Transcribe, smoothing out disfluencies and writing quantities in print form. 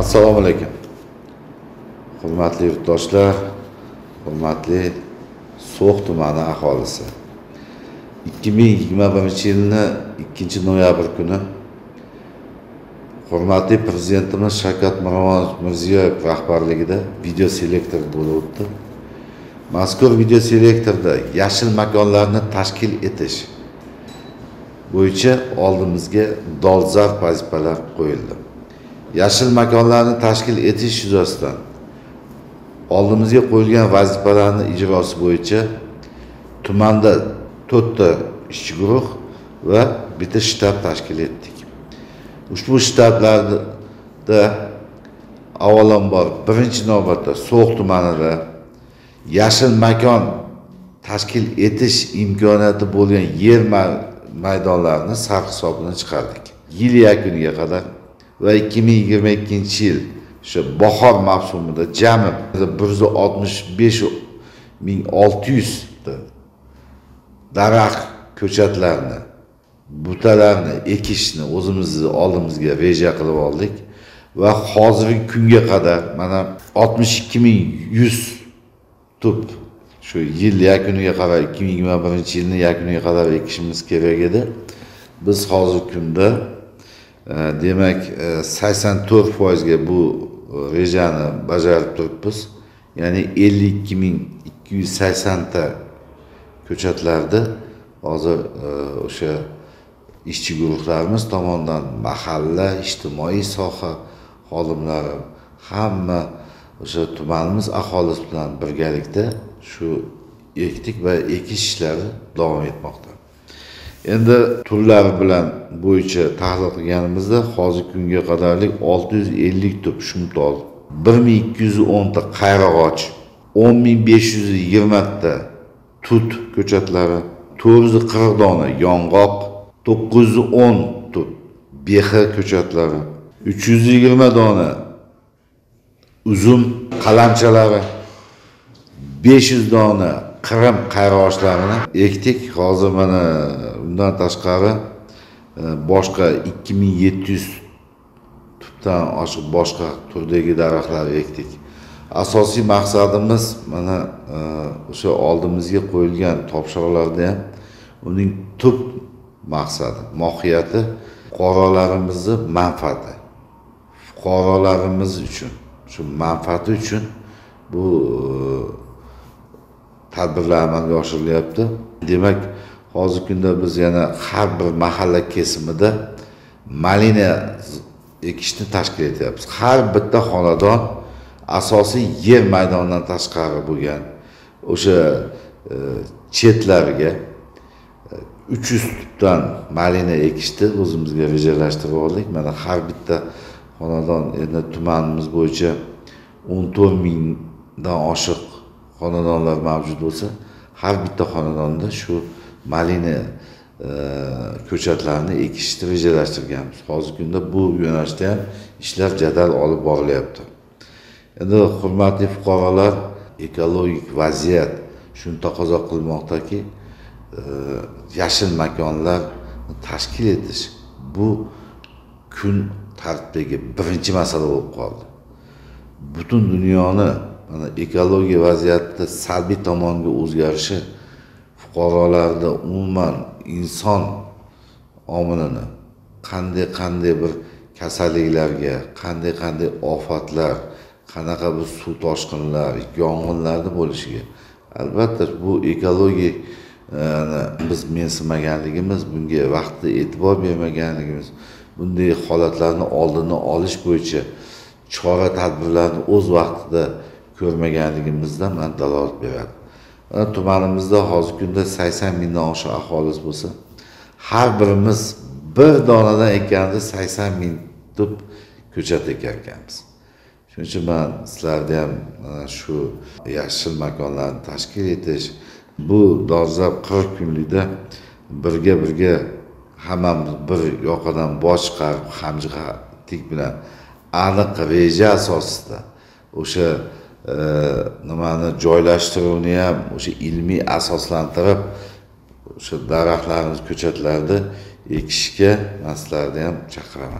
Assalomu alaykum. Hurmatli yurtdoshlar, hurmatli So'x tumani aholisi. 2021-yilni 2-noyabr kuni hurmatli prezidentimiz Shavkat Mirziyoyev rahbarligida videoselektor bo'lib o'tdi. Mazkur videoselektorda yashil makonlarni tashkil etish bo'yicha oldimizga dolzarb vazifalar qo'yildi. Yashil makonlarni tashkil etish yuzasidan oldimizga qo'yilgan vazifalarni ijrosi bo'yicha tumanda 4 ta ishchi guruh va bitta shtab tashkil etdik. Ushbu shtablarda avvalambor birinchi navbatda So'x tumanida yashil makon tashkil etish imkoniyati bo'lgan yer maydonlarini sarhisobini chiqardik. Yil yakuniga qadar va 2022-yil o'sha bahor mavsumida jami 165 600 ta daraxt ko'chatlarini, butalarni ekishni o'zimizni oldimizga reja qilib oldik va hozirgi kunga qadar mana 62 100 tup shu yil yakuniga qadar, 2021-yilni yakuniga qadar ekishimiz kerak edi. Biz hozirgi kunda demak 84%ga bu rejani bajarib turibmiz. Ya'ni 52 280 ta ko'chatlarni hozir o'sha ishchi guruhlarimiz tomonidan mahalla, ijtimoiy soha xodimlari, hamma o'sha tumanimiz aholisi bilan birgalikda shu ekdik va ekish ishlari davom etmoqda. Endi turlari bilan bo'yicha tahlil qilganimizda hozirgi kunga qadarlik 650 tup shumtol, 1210 ta qayrag'och, 10 520 ta tut ko'chatlari, 440 dona yong'oq, 910 tup behi ko'chatlari, 320 dona uzum qalamchalari, 500 dona Qrim qayrag'ochlarini ekdik. Hozir mana undan tashqari boshqa 2700 tupdan oshiq boshqa turdagi daraxtlar ekdik. Asosiy maqsadimiz mana o'sha oldimizga qo'yilgan topshiriqlarda ham uning tub maqsadi, mohiyati fuqarolarimizni manfaati. Fuqarolarimiz uchun, shu manfaati uchun bu tadbirlar amalga oshirilyapti. Demak, hozirgi kunda biz yana har bir mahalla kesimida malina ekishni tashkil etyapmiz. Har bitta xonadon asosiy yer maydonidan tashqari bo'lgan o'sha chetlarga 300 tupdan malina ekishni o'zimizga rejalashtirib oldik. Mana har bitta xonadon, endi tumanimiz bo'yicha 14 mingdan oshiq xonadonlar mavjud bo'lsa, har bitta xonadonda shu malina ko'chatlarini ekishni rejalashtirganmiz. Hozirgi kunda bu yo'nalishda ham ishlar jadal olib borilyapti. Endi hurmatli fuqarolar, ekologik vaziyat shuni taqozo qilmoqdaki, yashil makonlar tashkil etish bu kun tartibidagi birinchi masala bo'lib qoldi. Butun dunyoni mana ekologiya vaziyati salbiy tomonga o'zgarishi fuqarolarda, umuman inson omilini qanday qanday bir kasalliklarga, qanday qanday ofatlar, qanaqa bir suv toshqinlar, yong'inlarni bo'lishiga, albatta, bu ekologik biz mensimaganligimiz, bunga vaqtida e'tibor bermaganligimiz, bunday holatlarni oldini olish bo'yicha chora tadbirlarni o'z vaqtida ko'rmaganligimizdan mana dalolat beradi. Mana tumanimizda hozirgi kunda 80 mingdan oshiq aholisi bo'lsa, har birimiz bir donadan ekkanda 80 ming tup ko'chat ekar ekanmiz. Shuning uchun man sizlarni ham mana shu yashil makonlarni tashkil etish bu dolzarb 40 kunlikda birga birga hammamiz bir yoqadan bosh chiqarib, hamjihatlik bilan aniq reja asosida o'sha nimani joylashtiruvni ham o'sha ilmiy asoslantirib, o'sha daraxtlarimiz, ko'chatlarni ekishga man sizlarni ham chaqiraman.